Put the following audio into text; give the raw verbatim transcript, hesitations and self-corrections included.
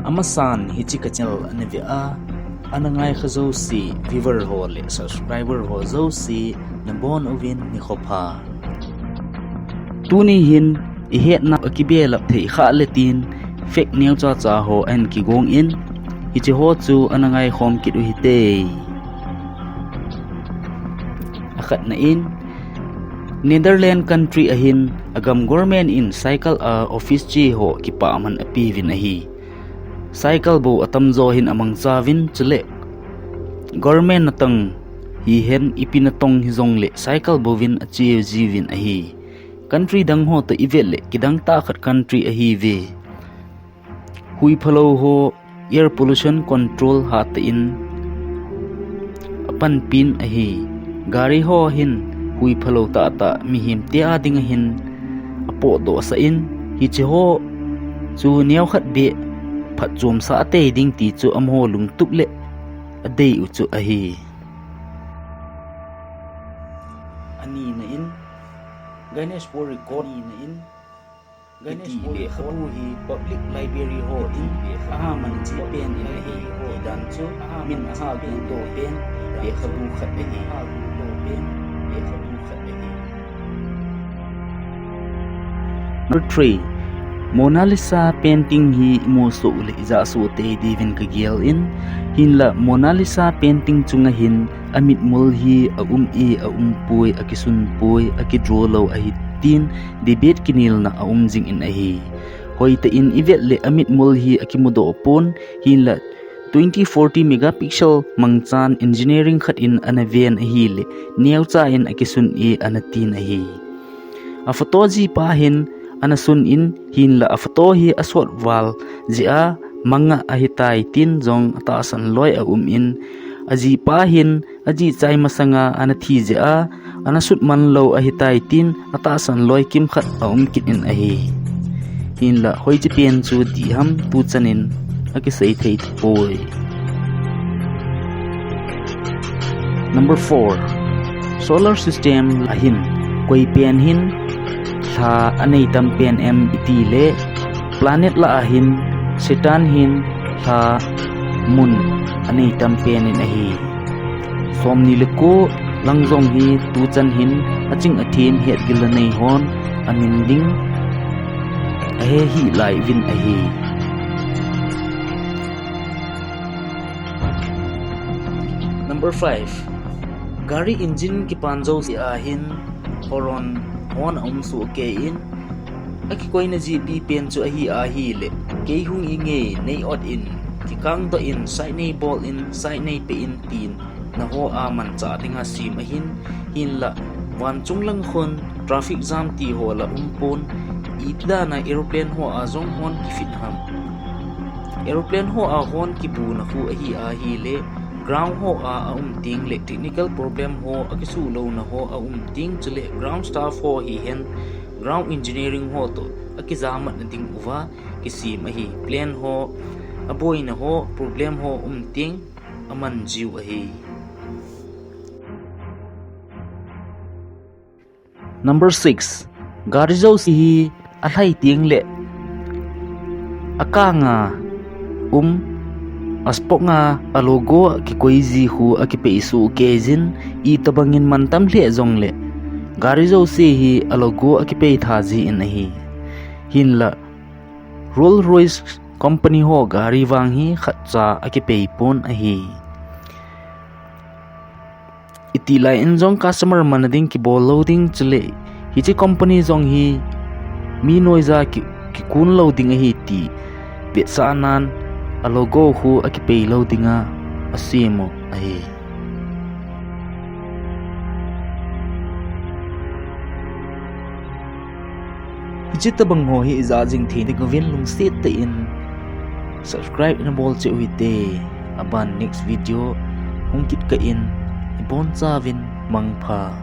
Amasan hiche ka channel ana ve a, ana ngai kha jouse, viewer ho le subscriber ho jouse, nabon uvin nikho pha. Tuni hin ihetna a kibelap thei kha le tin, fake news cha cha ho ahin kigong in, hiche ho chu ana ngai khom kit u hite. Akhatna in, Netherlands country ahin, agam government in cycle a office che ho kipaman apeuvin ahi. Cycle bou atamjo hin amangcha uvin chule government natong hihen ipi natong hijongle cycle bouvin ache jiuvin ahi. Country dang ho toh ivet le kidang tah khat country ahiuve. Hui phalou ho air pollution control hatah in apanpin ahi. Gari ho hin hui phalou tahtah mihem te a dinga hin apohdoh sah in, hiche ho chu neokhat beh phatchomsah tei ding ti chu amaho lungtup le adei u chu ahi. Anina in, Guinness World Record, anina in, Guinness World Record hi public library ho in ahaman cheh pen in ahi, ti dan chu min aha gon to pen lekhabu khat ahi. Number three, Mona Lisa painting hi imu soh u le ija soh tei diuvin kagel in, hinla Mona Lisa painting chunga hin amitmul hi aum e, aum poi, akisun poi, akidraw lou ahi tin debate kinelna aum jing in ahi. Hoitah in ivet le amitmul hi akimudoh pon, hinla twenty forty megapixel mangchan engineering khat in ana ven ahile, neocha in akisun e ana tin ahi. A photo jipa hin ana sun in, hinla a photo hi asot val jeh a manga ahitai tin jong atahsan loi aum in, ajipa hin aji chai masanga ana thi jeh a ana sut man lou ahitai tin atahsan loi kimkhat aum kit in ahi. Hinla hoiche pen chu dih ham tuchan in akisei thei tapoi. Number four, solar system a hin koi pen hin lha anei tam pen em itile, planet lah a hin Saturn hin lha mun anei tam pen in ahi. Somni le ko lang jong hi tuchan hin aching athem hetgilna nei hon amin ding ahe hih lai uvin ahi. Number five, gari engine kipan jouse a hin horn hon aum soh kei in, akikoina jipi pen chu ahi ahile, kei hung inge, nei ot in, kikangdoh in, side nei bol in, side nei pe in tin, na ho a manchah dinga sem ahin, hinla vanchung lang khun traffic jam ti ho la um pon, iti dan a aeroplane ho a jong hon kifit ham. Aeroplane ho a hon kibuna khu ahi ahile, ground ho a aum teng le technical problem ho akisuh louna ho aum teng chule ground staff ho hihen ground engineering ho toh akijamatna ding uva kisem ahi. Plane ho aboina ho problem ho um teng aman jiu ahi. Number six, gari jouse hi alhai teng le akanga um, a spoke a, a logo kikoi ji khu akipei soh kei jin, itobang in mantam lheh jongle gari jouse hi a logo akipei tha ji in ahi. Hinla Rolls Royce company ho gari vang hi khatcha akipei pon ahi. Iti lai in jong customer manna ding kibol lou ding chule, hiche company jong hi mi noija ki, kikun lou ding ahi ti vetsahnan a logo khu akipei lou dinga asem u ahi. Hiche tobang ho hi ija jing thei ding uvin lungset tah in subscribe ina bol cheh u hite. Aban next video hung kit kah in ibon chauvin mangpha.